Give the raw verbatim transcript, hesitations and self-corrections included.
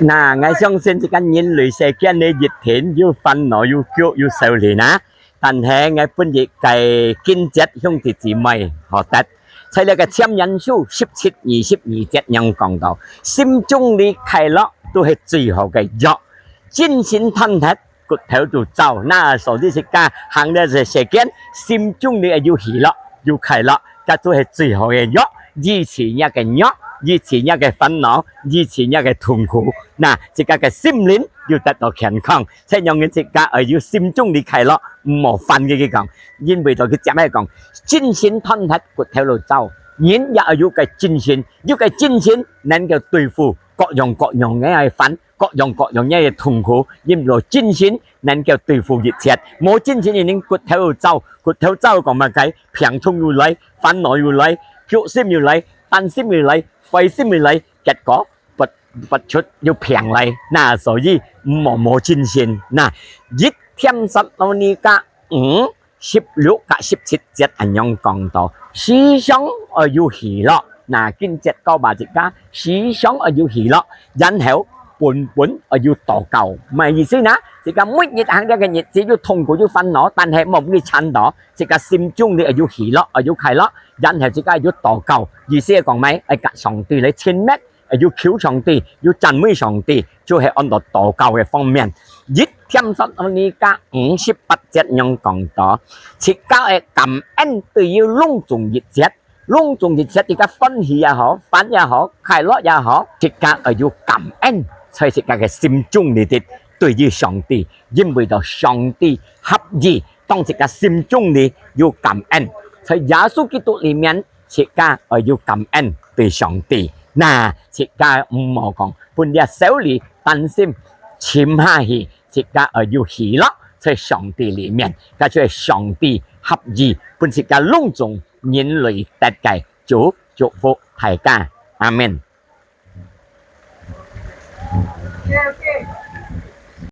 那，𠊎相信這個人類世間个一天，有煩惱，有腳，有愁慮啊。但係𠊎本日个經節兄弟姊妹好得，在這個箴言書十七二十二節樣講到：「心中裡快樂都係最好个藥，精神斷忒，骨頭都燥。」那所以自家行這個世間，心中裡愛有喜樂，有快樂，這都係最好个藥。醫治若个弱，醫治若个煩惱，醫治若个痛苦。那自家个心靈又得到健康。 這樣个自家愛有心中裡快樂，毋好煩佢。佢講，因為到佢接下講，精神斷忒，骨頭都燥。人也愛有个精神，有个精神能夠對付各樣各樣个煩，各樣各樣个痛苦。因為精神能夠對付一切，無精神个人骨頭都燥，骨頭燥講麼个？病痛又來，煩惱又來，腳心又來，擔心又來，灰心又來，結果 不，不出又病來。那所以毋好無精神。那，一帖撒羅尼迦五十六甲十七節恁樣講到，時常愛有喜樂。那經節教吧自家，時常愛有喜樂，然後本本愛有禱告。麼个意思呢？自家每日行這個日子，有痛苦，有煩惱，但係莫分佢纏到，自家心中裡愛有喜樂，愛有快樂，然後自家愛有禱告。意思係講麼个？愛佮上帝來親密， 有求上帝，有讚美上帝，就係安到禱告个方面。一帖撒羅尼迦五十八節樣講到，自家愛感恩對於攏總一切，攏總一切，自家歡喜也好，煩也好，快樂也好，自家愛有感恩，在自家个心中裡底對於上帝，因為到上帝合意，當自家心中裡有感恩，在耶穌基督裡面 自家愛有感恩對上帝。那自家毋好講，分這愁慮、擔心沉下去，自家愛有喜樂在上帝裡面，該就係上帝合意，分自家攏總人類得个主祝福大家。阿門。